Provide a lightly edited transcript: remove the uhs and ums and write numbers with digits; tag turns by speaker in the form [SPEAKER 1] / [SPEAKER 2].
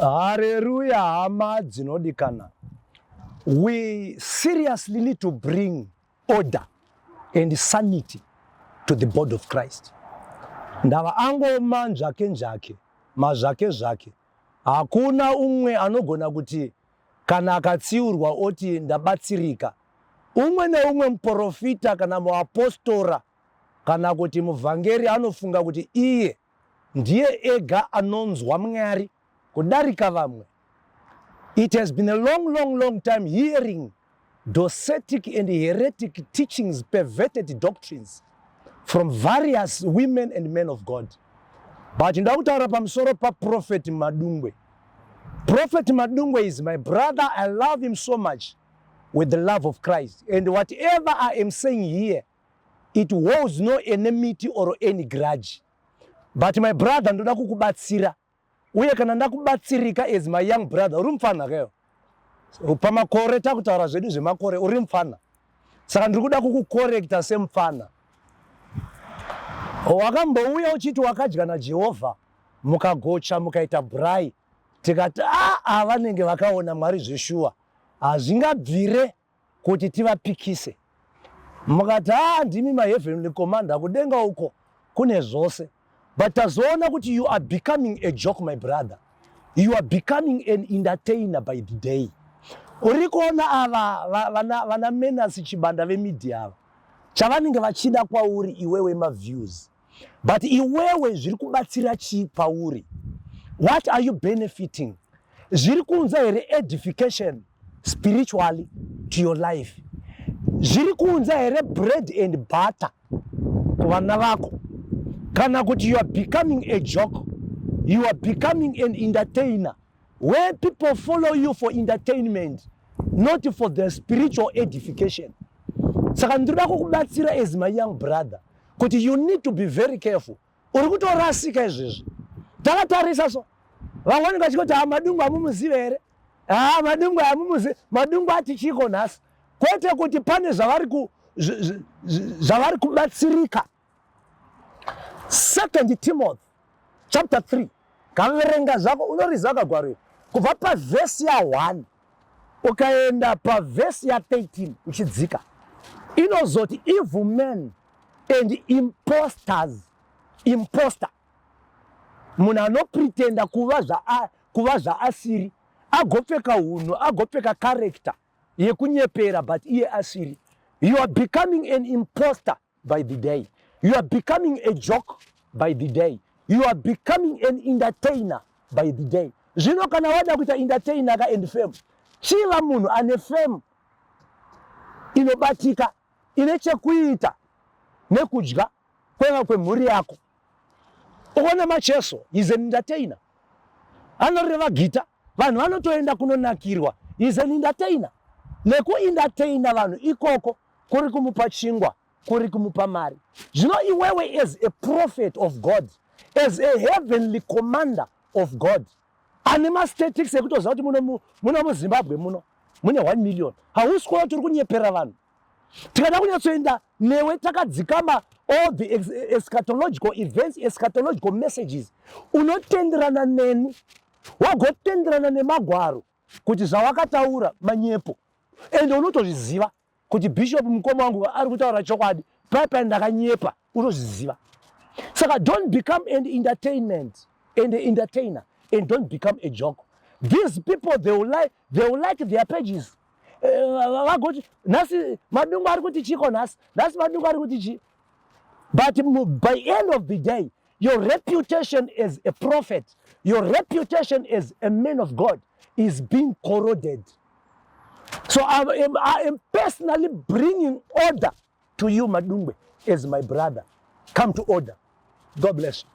[SPEAKER 1] Hareruya hama dzinodikana. We seriously need to bring order and sanity to the body of Christ. Ndava angoma nzvake nzvake, mazvake zvake. Hakuna umwe anogona kuti kana akatsiurwa oti ndabatsirika. Umwe neumwe muporofita kana muapostora kana kuti muvhangeri anofunga kuti iye ndiye ega anonzwa Mwari kudarika vamwe. It has been a long, long, long time hearing docetic and heretic teachings, perverted doctrines from various women and men of God. But ndoda kutaura pamusoro paProphet Madungwe. Prophet Madungwe is my brother. I love him so much with the love of Christ. And whatever I am saying here, it holds no enmity or any grudge. But my brother, ndoda kukubatsira. Uye kana ndakubatsirika as my young brother, uri mupfanha kayo. Pamakore takutaura zvedu zvemakore, uri mupfanha. Saka ndiri kuda kukukorekta semupfanha. Wakambouya uchiti wakadya naJehovha, mukagocha mukaita braai, tikati aa vanenge vakaona Mwari zveshuwa, hazvingabvire kuti tivapikise. Mukati haa ndimi maheavenly commander, kudenga uko kune zvose. But tazoona kuti you are becoming a joke, my brother. You are becoming an entertainer by the day. Uri kuona ava vana Menace Chibanda vemedia ava, chavanenge vachida kwauri iwewe maviews. But iwewe zviri kubatsira chii pauri? What are you benefiting? Zviri kuunza here edification spiritually to your life? Zviri kuunza here bread and butter kuvana vako? Kana kuti you are becoming a joke, you are becoming an entertainer where people follow you for entertainment, not for the spiritual edification. Saka ndinoda kukubatsira as my young brother kuti you need to be very careful. Uri kutorasika izvezvi. Takatarisa so vamwe vanenge vachingoti ha Madungwe hamumuzive here? Ha Madungwe hamumuzive? Madungwe ati chiko nhasi? Kwete kuti pane zvavari kubatsirika. Second Timothy chapter 3, kaverenga zvako, unoriziva kagwaro iri, kubva pavhesi ya1 ukaenda pavhesi ya13 uchidzika, inozoti evil men and imposters. Imposter munhu anopretenda kuva zvaasiri, agopfeka hunhu, agopfeka character yekunyepera, but iye asiri. You are becoming an imposter by the day. You are becoming a joke by the day. You are becoming an entertainer by the day. Zvino kana wada kuita entertainer ka and fame, chiva munhu ane fame inobatika, ine chekuita nekudya kweva kwemhuri yako. Ukaona Macheso is an entertainer, anoreva gita, vanhu vanotoenda kunonakirwa. Is an entertainer. Nekuentertaina vanhu ikoko kuri kumupa chingwa, kuri kumupa mari. Zvino iwewe as a prophet of God, as a heavenly commander of God, ane mastatistics ekutoziva kuti muno muZimbabwe muno mune 1 million, hausi kuona kuti uri kunyepera vanhu? Tikada kunyatsoenda newe takadzikama, all the eschatological events, eschatological messages, unotenderana neni, wagotenderana nemagwaro kuti zvawakataura manyepo, ende unotozviziva kuti bishop mukoma wangu ari kutaura chokwadi, paipai ndakanyepa, unozviziva. Saka don't become an entertainment and an entertainer, and don't become a joke. These people, they will like their pages. Vagoti nhasi Madungwe ari kuti chiko, nhasi Madungwe ari kuti chi, but by end of the day your reputation as a prophet, your reputation as a man of God is being corroded. So I am personally bringing order to you, Madungwe, as my brother. Come to order. God bless you.